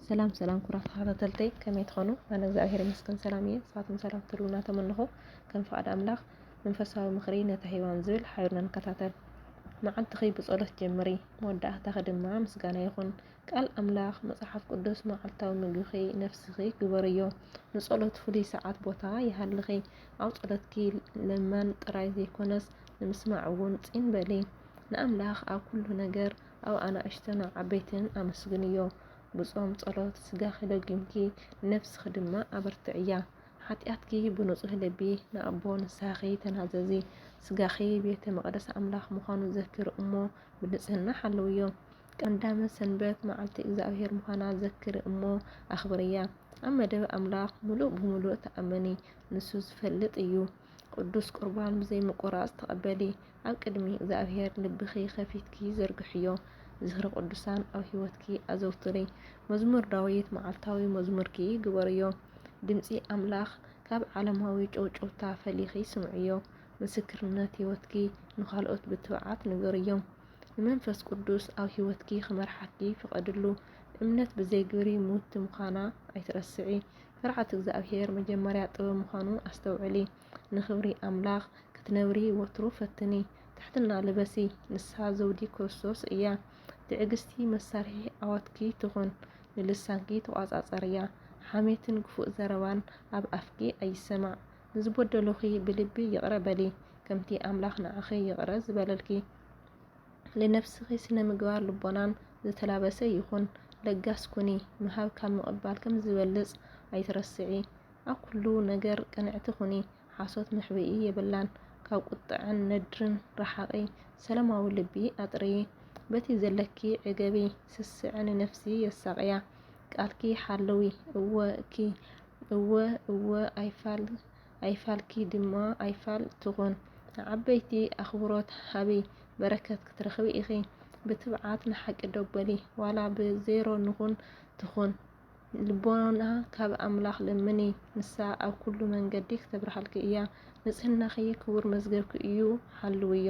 ሰላም ሰላም ክቡራት ተኸታተልተይ፣ ከመይ ትኾኑ? ኣነ እግዚኣብሔር ይመስገን ሰላም እየ። ንስኻትኩም ሰላም ክትህልዉና ተመነኹ። ከም ፍቓድ ኣምላኽ መንፈሳዊ ምኽሪ ነታ ሄዋን ዝብል ሓቢርና ንከታተል። መዓልትኺ ብጸሎት ጀምሪ፣ መወዳእታኺ ድማ ምስጋና ይኹን። ቃል ኣምላኽ፣ መጽሓፍ ቅዱስ፣ መዓልታዊ ምግብኺ ነፍስኺ ግበርዮ። ንጸሎት ፍሉይ ሰዓት ቦታ ይሃልኺ። ኣብ ጸሎትኪ ለማን ጥራይ ዘይኮነስ፣ ንምስማዕ እውን ጽን በሊ። ንኣምላኽ ኣብ ኩሉ ነገር፣ ኣብ ኣናእሽቶን ኣብ ዓበይትን ኣመስግንዮ። ብጾም ጸሎት ስጋኺ ለጊምኪ፣ ንነፍስኺ ድማ ኣበርትዕያ። ሓጢኣትኪ ብንጹህ ልቢ ንኣቦ ንስሃኺ ተናዘዚ። ስጋኺ ቤተ መቕደስ ኣምላኽ ምዃኑ ዘክሪ እሞ፣ ብንጽህና ሓልውዮ። ቀዳመ ሰንበት መዓልቲ እግዚኣብሔር ምዃና ዘክሪ እሞ፣ ኣኽብርያ። ኣብ መደብ ኣምላኽ ምሉእ ብምሉእ ተኣመኒ፣ ንሱ ዝፈልጥ እዩ። ቅዱስ ቁርባን ብዘይምቁራጽ ተቐበሊ። ኣብ ቅድሚ እግዚኣብሔር ልብኺ ከፊትኪ ዘርግሕዮ። ዝኽሪ ቅዱሳን ኣብ ህይወትኪ ኣዘውትሪ። መዝሙር ዳዊት መዓልታዊ መዝሙርኪ ግበርዮ። ድምጺ ኣምላኽ ካብ ዓለማዊ ጨውጨውታ ፈሊኺ ስምዕዮ። ምስክርነት ህይወትኪ ንኻልኦት ብትብዓት ንገርዮም። ንመንፈስ ቅዱስ ኣብ ህይወትኪ ክመርሓኪ ፍቐድሉ። እምነት ብዘይ ግብሪ ምውቲ ምዃና ኣይትረስዒ። ፍርዓት እግዚኣብሔር መጀመርያ ጥበብ ምዃኑ ኣስተውዕሊ። ንኽብሪ ኣምላኽ ክትነብሪ ወትሩ ፈትኒ። ትሕትና ልበሲ፣ ንሳ ዘውዲ ክርስቶስ እያ። ትዕግስቲ መሳርሒ ኣዋትኪ ትኹን፣ ንልሳንኪ ተቋጻጸርያ። ሓሜትን ክፉእ ዘረባን ኣብ ኣፍኪ ኣይሰማዕ። ንዝበደሉኺ ብልቢ ይቕረ በሊ፣ ከምቲ ኣምላኽ ንዓኺ ይቕረ ዝበለልኪ። ንነፍስኺ ስነ ምግባር ልቦናን ዝተላበሰ ይኹን። ለጋስ ኩኒ፣ ምሃብ ካብ ምቕባል ከም ዝበልጽ ኣይትረስዒ። ኣብ ኩሉ ነገር ቅንዕቲ ኩኒ፣ ሓሶት መሕብኢ የብላን። ካብ ቁጥዐን ነድርን ረሓቒ፣ ሰላማዊ ልቢ ኣጥርዪ። በቲ ዘለኪ ዕገቢ፣ ስስዐ ንነፍሲ የሳቕያ። ቃልኪ ሓልዊ፣ እወ እኪ፣ እወ እወ ኣይፋል ኣይፋልኪ ድማ ኣይፋል ትኹን። ንዓበይቲ ኣኽብሮት ሃቢ፣ በረከት ክትረኽቢ ኢኺ። ብትብዓት ንሓቂ ደው በሊ፣ ዋላ ብዜሮ ንኹን ትኹን። ልቦና ካብ ኣምላኽ ለምኒ፣ ንሳ ኣብ ኩሉ መንገዲ ክተብርሃልኪ እያ። ንጽህናኺ ክቡር መዝገብኪ እዩ፣ ሓልውዮ።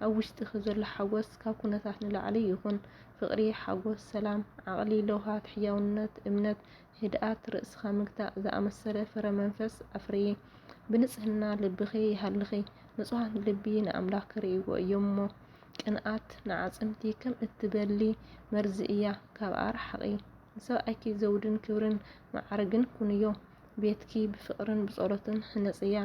ኣብ ውሽጥኺ ዘሎ ሓጎስ ካብ ኩነታት ንላዕሊ ይኹን። ፍቕሪ፣ ሓጎስ፣ ሰላም፣ ዓቕሊ፣ ለውሃት፣ ሕያውነት፣ እምነት፣ ህድኣት፣ ርእስኻ ምግታእ ዝኣመሰለ ፍረ መንፈስ ኣፍርዪ። ብንጽህና ልብኺ ይሃልኺ። ንጹሃት ልቢ ንኣምላኽ ክርእይዎ እዮም እሞ፣ ቅንኣት ንዓጽምቲ ከም እትበሊ መርዚ እያ፣ ካብኣ ርሓቒ። ንሰብኣይኪ ዘውድን ክብርን መዓርግን ኩንዮ። ቤትኪ ብፍቕርን ብጸሎትን ህነጽያ።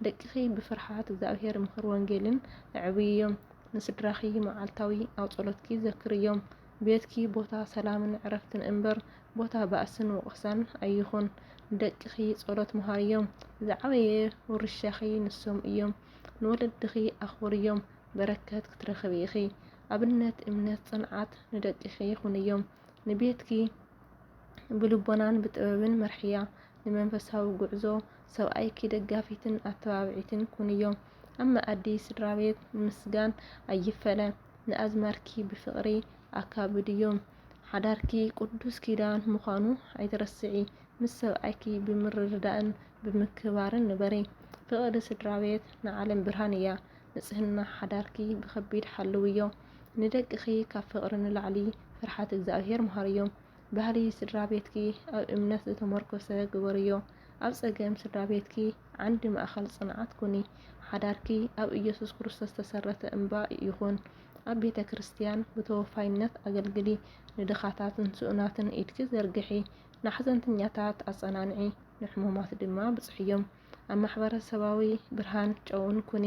ደቅኺ ብፍርሃት እግዚኣብሔር ምኽሪ ወንጌልን ኣዕብይዮም። ንስድራኺ መዓልታዊ ኣብ ጸሎትኪ ዘክርዮም። ቤትኪ ቦታ ሰላምን ዕረፍትን እምበር፣ ቦታ ባእስን ወቐሳን ኣይኹን። ንደቅኺ ጸሎት ምሃርዮም። ዝዓበየ ውርሻኺ ንሶም እዮም። ንወለድኺ ኣኽብርዮም፣ በረከት ክትረኽቢ ኢኺ። ኣብነት እምነት ጽንዓት ንደቅኺ ኩንዮም። ንቤትኪ ብልቦናን ብጥበብን መርሕያ። ንመንፈሳዊ ጉዕዞ ሰብኣይኪ ደጋፊትን ኣተባብዒትን ኩንዮ። ኣብ መኣዲ ስድራ ቤት ምስጋን ኣይፈለ። ንኣዝማድኪ ብፍቕሪ ኣካብድዮም። ሓዳርኪ ቅዱስ ኪዳን ምዃኑ ኣይትረስዒ። ምስ ሰብኣይኪ ብምርድዳእን ብምክብባርን ንበሪ። ፍቕሪ ስድራ ቤት ንዓለም ብርሃን እያ። ንጽህና ሓዳርኪ ብኸቢድ ሓልውዮ። ንደቅኺ ካብ ፍቕሪ ንላዕሊ ፍርሓት እግዚኣብሔር ምሃርዮም። ባህሊ ስድራ ቤትኪ ኣብ እምነት ዝተመርኮሰ ግበርዮ። ኣብ ጸገም ስድራ ቤትኪ ዓንዲ ማእከል ጽንዓት ኩኒ። ሓዳርኪ ኣብ ኢየሱስ ክርስቶስ ዝተሰረተ እምባ ይኹን። ኣብ ቤተ ክርስቲያን ብተወፋይነት ኣገልግሊ። ንድኻታትን ስኡናትን ኢድኪ ዘርግሒ። ንሓዘንተኛታት ኣጸናንዒ፣ ንሕሙማት ድማ ብጽሕዮም። ኣብ ማሕበረሰባዊ ብርሃን ጨውን ኩኒ።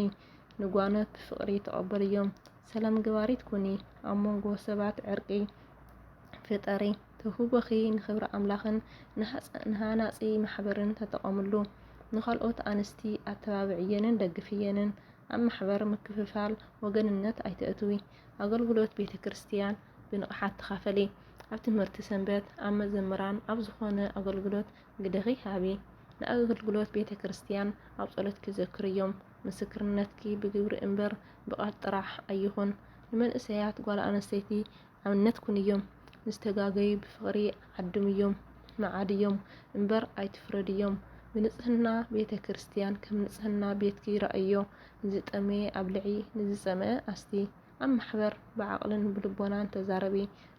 ንጓኖት ብፍቕሪ ተቐበልዮም። ሰላም ገባሪት ኩኒ። ኣብ መንጎ ሰባት ዕርቂ ፍጠሪ። ተውህቦኺ ንኽብሪ ኣምላኽን ንሃጽ-፣ ንሃናጺ ማሕበርን ተጠቐምሉ። ንኻልኦት ኣንስቲ ኣተባብዕየንን ደግፍየንን። ኣብ ማሕበር ምክፍፋል ወገንነት ኣይተእትዊ። ኣገልግሎት ቤተ ክርስቲያን ብንቕሓት ተኻፈሊ። ኣብ ትምህርቲ ሰንበት፣ ኣብ መዘምራን፣ ኣብ ዝኾነ ኣገልግሎት ግደኺ ሃቢ። ንኣገልግሎት ቤተ ክርስቲያን ኣብ ጸሎትኪ ዘክርዮም። ምስክርነትኪ ብግብሪ እምበር ብቓል ጥራሕ ኣይኹን። ንመንእሰያት ጓል ኣንስተይቲ ኣብነት ኩንዮም። ንዝተጋገዩ ብፍቕሪ ዓድምዮም፣ መዓድዮም እምበር ኣይትፍረድዮም። ብንጽህና ቤተ ክርስቲያን ከም ንጽህና ቤትኪ ረኣዮ። ንዝጠመየ ኣብልዒ፣ ንዝጸመአ ኣስቲ። ኣብ ማሕበር ብዓቕልን ብልቦናን ተዛረቢ።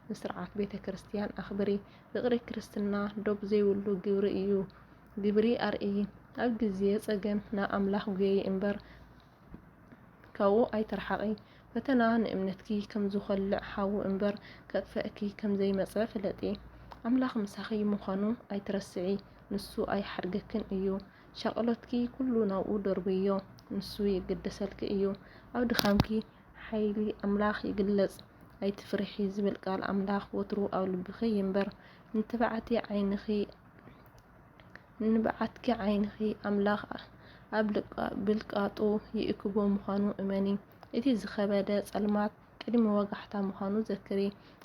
ንስርዓት ቤተ ክርስቲያን ኣኽብሪ። ፍቕሪ ክርስትና ዶብ ዘይብሉ ግብሪ እዩ። ግብሪ ኣርእዪ። ኣብ ግዜ ጸገም ናብ ኣምላኽ ጒየዪ እምበር፣ ካብኡ ኣይትርሓቒ። ፈተና ንእምነትኪ ከም ዝኾልዕ ሓዊ እምበር፣ ከጥፍኣኪ ከም ዘይመጸ ፍለጢ። ኣምላኽ ምሳኺ ምዃኑ ኣይትረስዒ። ንሱ ኣይሓድገክን እዩ። ሻቕሎትኪ ኩሉ ናብኡ ደርብዮ፣ ንሱ ይግደሰልኪ እዩ። ኣብ ድኻምኪ ሓይሊ ኣምላኽ ይግለጽ። ኣይትፍርሒ ዝብል ቃል ኣምላኽ ወትሩ ኣብ ልብኺ ይንበር። ንትብዓቲ ዓይንኺ፣ ንብዓትኪ ዓይንኺ ኣምላኽ ኣብ ልቃ-፣ ብልቃጡ ይእክቦ ምዃኑ እመኒ። እቲ ዝኸበደ ጸልማት ቅድሚ ወጋሕታ ምዃኑ ዘክሪ።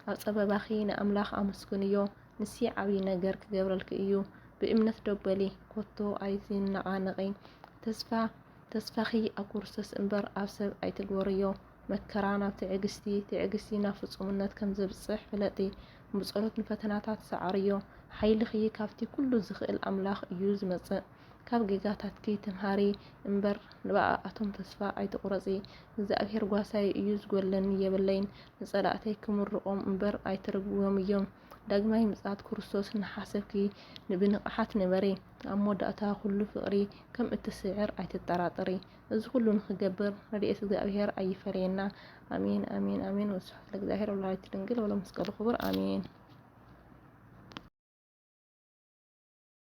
ኣብ ጸበባኺ ንኣምላኽ ኣመስግንዮ፣ ንሲ ዓብዪ ነገር ክገብረልኪ እዩ። ብእምነት ደው በሊ፣ ኮቶ ኣይትነቓነቒ። ተስፋ፣ ተስፋኺ ኣብ ክርስቶስ እምበር ኣብ ሰብ ኣይትግበርዮ። መከራ ናብ ትዕግስቲ፣ ትዕግስቲ ናብ ፍጹምነት ከም ዘብጽሕ ፍለጢ። ብጸሎት ንፈተናታት ሰዓርዮ። ሓይልኺ ካብቲ ኩሉ ዝኽእል ኣምላኽ እዩ ዝመጽእ። ካብ ጌጋታትኪ ተምሃሪ እምበር፣ ንብኣኣቶም ተስፋ ኣይትቑረጺ። እግዚኣብሄር ጓሳይ እዩ፣ ዝጎድለኒ የብለይን። ንጸላእተይ ክምርቖም እምበር ኣይተርግጎም እዮም። ዳግማይ ምጽኣት ክርስቶስ እናሓሰብኪ ብንቕሓት ንበሪ። ኣብ መወዳእታ ኩሉ ፍቕሪ ከም እትስዕር ኣይትጠራጠሪ። እዚ ኩሉ ንኽገብር ረድኤት እግዚኣብሄር ኣይፈለየና። ኣሜን፣ ኣሜን፣ ኣሜን። ወስብሐት ለእግዚኣብሄር ወለወላዲቱ ድንግል ወለመስቀሉ ክቡር። ኣሜን።